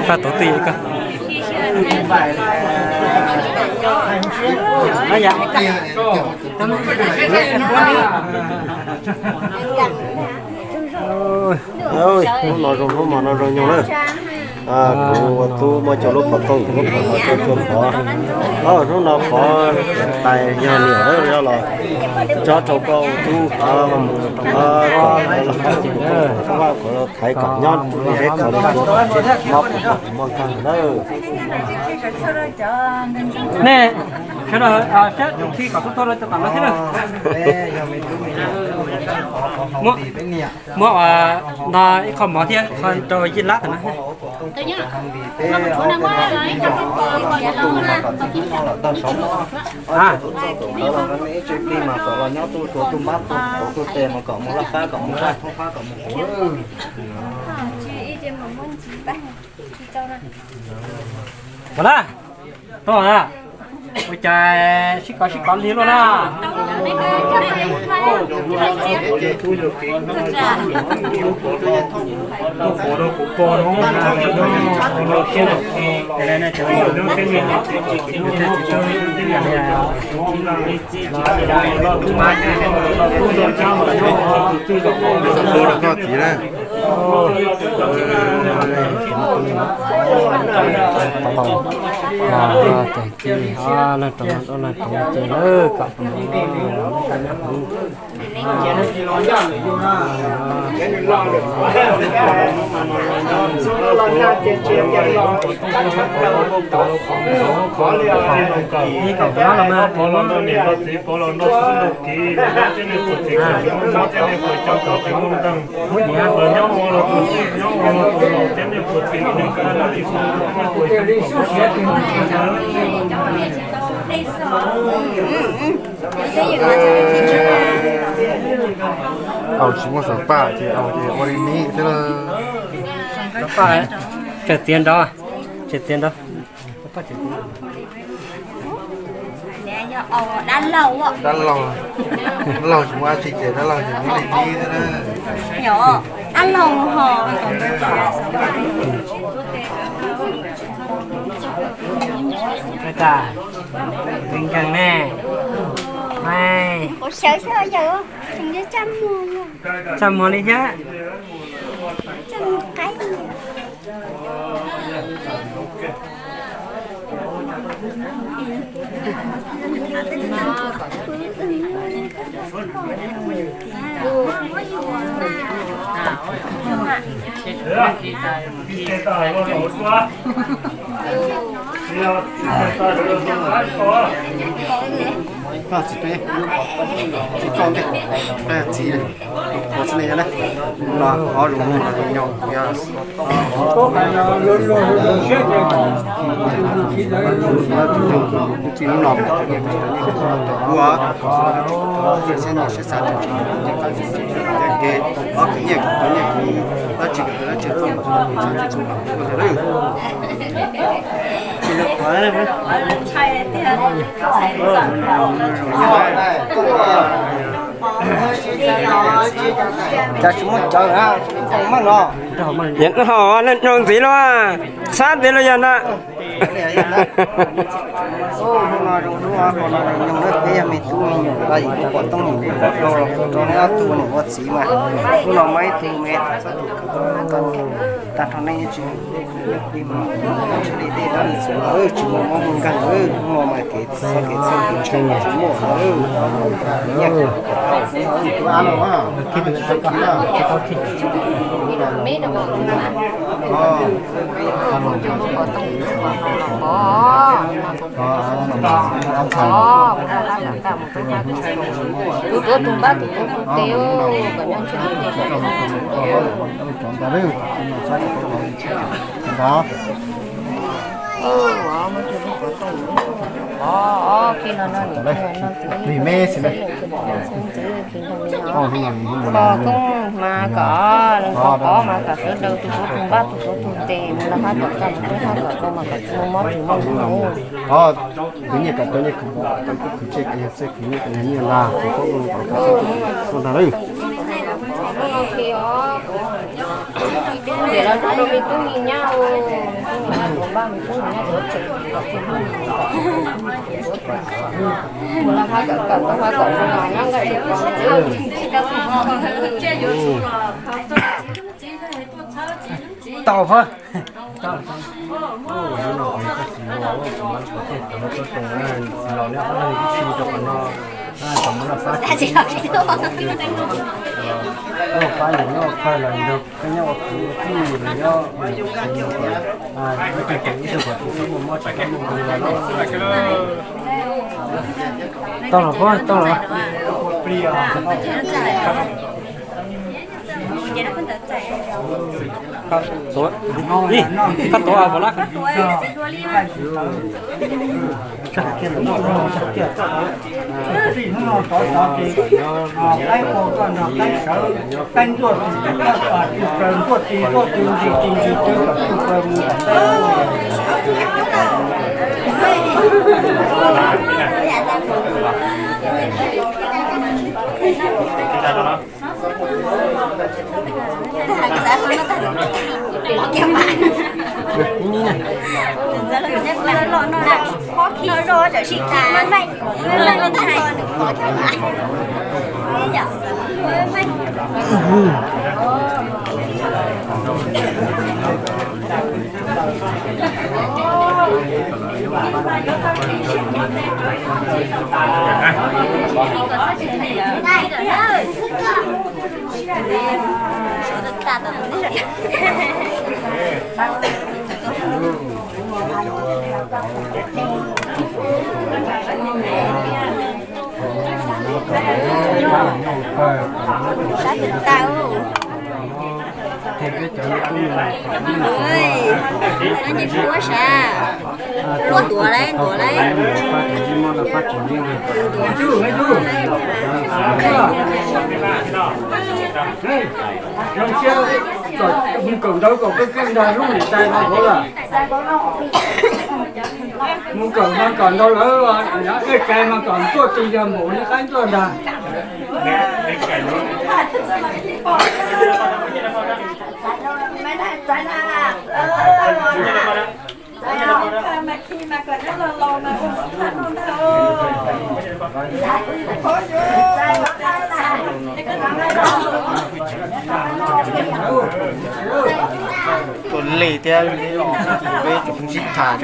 Pab tus twj ywm koj. Hnub no zoo, hnub no zoo nyoog na. Kuv ua tub muaj cov lub qhov tooj, lub qhov tooj cua pov. Hnub no pov tais yog niam lawv los tso rau koj tub, kom thaiv kom nyob li zeb qhov li cua, mob puas tau tsis muaj kag na. Nej sawv daws saib tus khi kom txhua txhua rau cov tom no thiab na. Muab ntog ib qho mov thiab qho rau yij lab tom no. Ua na, tau na, ua cas sib kov sib kov lig luaj na. Koj txiv na. Leej tau leej tau ces lawv kom ib kom no los mas pov los nrog niam nrog txiv, pov los nrog xib nrog kiv, nrog txiv nrog mob thiab nrog pawg cov kom tsis muaj nteeg. Nyob ua los tus txij, nyob ua los tus laus thiab nrog pawg txiv nrog kab nrog ib xu nrog pawg cov kom Au tsis muaj xav paj ces au ces ua li nim thiab lawm. Tsawg txiav nrov, tsawg txiav nrov. Dab laug, dab laug tsis muaj dab tsi ces dab laug ces muaj li nim thiab na. Dab laug ho. Nkeeg ne. Sawv xwb yawm, txaj muag li thiab. Txiv, txiv, txiv, txiv, txiv, no ob zoo no yog txiv no, ua siab nyiam siab xav, ces ob khwv nyiaj khwv nyiaj, dab tsi dab tsi txog ntawd lawm. Cas tsis muaj cawv na, tsis muaj no. Yeej hom leej zoo ntxiv los txhab ntxiv los yog na. Hnub no zoo hnub, hnub no zoo nyoog na, peb yog me tub me nyuam, tab yim kuv pom tooj yim kuv pom hlau los rau nej ob tug niam ua txiv mas hnub no muaj ib tug me tag nrho nej tsis li tej dab li txwv tsis muaj mob muaj nkeeg, hnub no mas kev txhaum kev txhaum kev ntshai mas tsis muaj. Tus tuav tus npab tus tuav tus tes, kom nyob ntshe ntawd. Pog koob mas kom, koj pov mas kom sawv daws tus tuav tus npab tus tuav tus tes mus lawm hab kom txaj mus peb hab kom koj mas kom tsis muaj mob tsis muaj nkeeg. Khwv nyiaj kom tau nyiaj khwv, khwv txhij kom yog txhij, khwv nyiaj kom yog nyiaj lag, khwv koob kom yog koob ntag lawm. Tau pab. Pab yus nyob ua pawg los nrog koj nyob ua kwv ua tij los nyob ib tug kwv tij xwb muaj mob tsis tau muaj li los. Tau los pab, tau los. Koj tuav, koj tuav a vos lab. Sab twg tau? Ntuav sab, ntuav lawm, ntuav lawm. Zoo siab, mus kawm ntawv kom koj keej nrog lub niam tais no hauv lawm. Mus kawm mas kom ntau lawv, dej cai mas kom tuaj tis yog npaum li qaib tuaj ntag. Tus li thiab peb tsoom sib tham.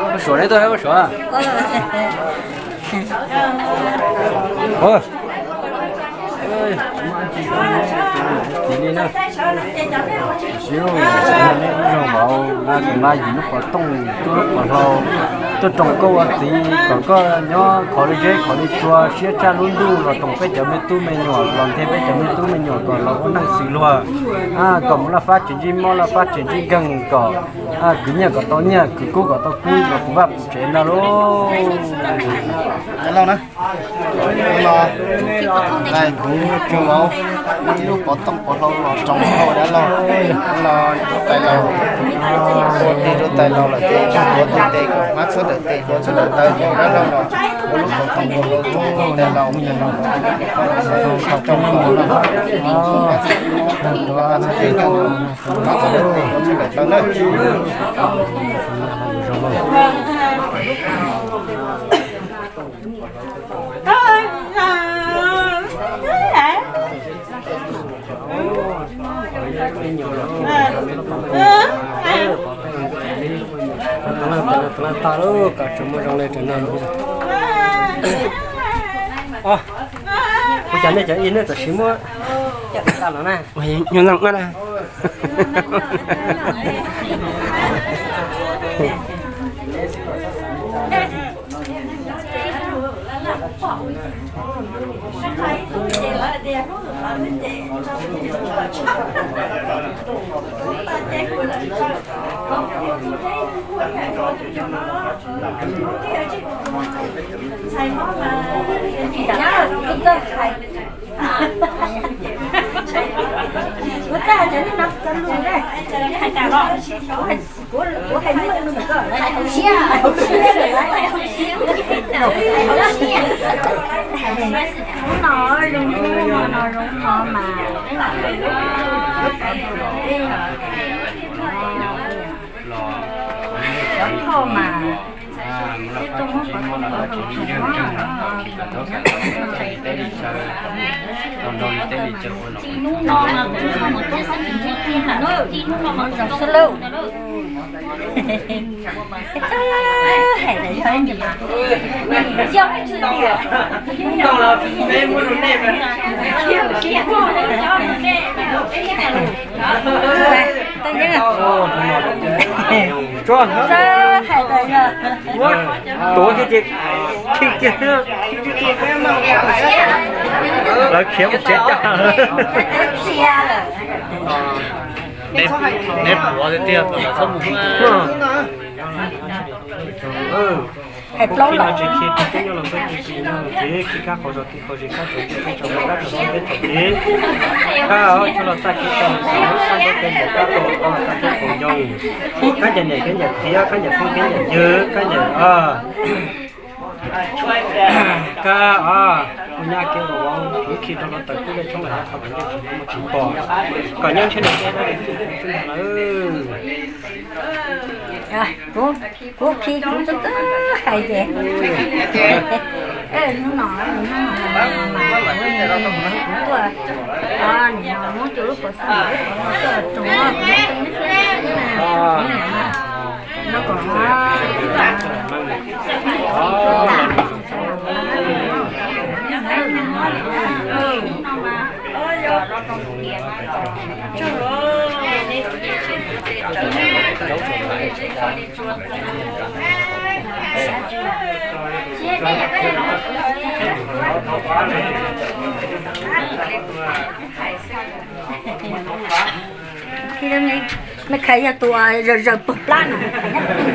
Ua suav ne, tuaj ua suav. Txiv li na, siv lub zoo vauv, tus ma yim lub pov tooj cuab lub pov hlau, tuaj roos koj ua txiv kom koj nyob khov li zeb khov li tsua, siab tshaj lub ntuj los roos peb cov me tub me nyuam, los nthe peb cov me tub me nyuam kom los ua neej xws luag, kom mus laj fab tsis ntsib mob laj fab tsis ntsib nkeeg, kom kwv nyiaj kom tau nyiaj, kwv kub kom tau kub, los puv vaj puv tsev ntag lauj. Lauj na, no, kuv tsis vauv, lub pov tooj pov hlau los roos hauv dab laug, los rub tais laus, ua tij rub tais laus lawm ces tuav tes kom hmab txhua daim tes, tuav txhua daim taw ces dab laug los ua lub pov tooj pov hlau roos tais laus, tais laus los ua lub pov tooj pov hlau roos hauv dab laug, hmab txhua daim tes, hmab txhua daim tes, tuav txhua daim taw na. Tag lawm, kom tsuas muaj zoo li rau no. Ua cas nej cov ib nej txawm siv muab coj tag los na? Nyob no na. Hnub no zoo, hnub no zoo no mas, cov thoj mas, twb tuaj muab qhov rooj qhov haus tsuag no, txij hnub no mas kuv tsis tau mus tuaj sab tim ntsib kiag lawm, txij hnub no mas kuv tsis tau mus tuaj sab tim ntsib kiag lawm. Hais tias yog ib ntsis, yog ib ntsis tias, txawj hais tias yog, tuav kiag ces khij kiag xwb, lawv khiav mus tsev caj. Neb puav tiag tiag, txhob mus. Hais plaub los tsev, khi peb nyob los txog khi peb nyob los tsev, khi kab qhov zos khi qhov zes, kab tsaus ntuj peb tsaus ntuj, kab tsaus ntuj peb tsaus ntuj, kab coj los txaj kev txaj xyov, kab ntaub kev ntawm, kab tau los txaj kev qaum ncoos, kab ncaws niam kev ncaws txiv, kab ncaws phooj kev ncaws ywg, kab ncaws kab ua nyab kev ua vauv, kuv khi rau los tawm kub dej tshoob lawm qhov tawm ncej tsis pom, kom nyob ntshe nws kev dab tsi xwb ntag lawm. Kuv, kuv khi kuv txawj txawj hais ces, hnub no, hnub no mas kuv tuaj, nim no muab cov lub pov xwm tuaj tsoom no kuv muab tej neb thiab no kom Nws khav yog tus zawm zawm pawg plab no,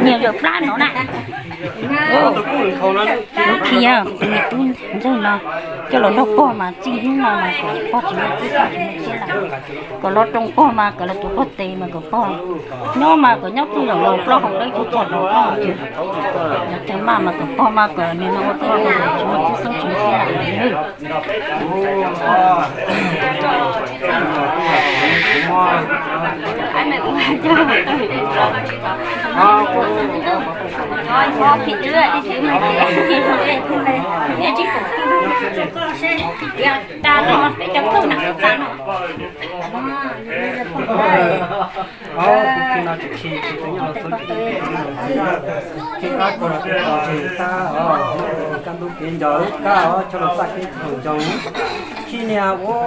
nyias zawm plab no na. Lub khi tus me tub ntxawg no coj los nrog pog mas txij hnub no mas kom pog tsis muaj txij tsis muaj txiaj lawm, kom los roos pog mas kom los tuav pog tes mas kom pog nyob mas kom nyob txij zaum laus plaub hau dawb cuag txog laus plaub hau ces, yog tag maj mas kom pog mas kom nim no ua txij tsis muaj txij tsis muaj txiaj lawm. Kuv khi no tsis khi, khi peb nyob los txog, khi kab ko los txog, kab ntub kev ncaws, kab coj los txaj kev qaum ncoos, khi niag ua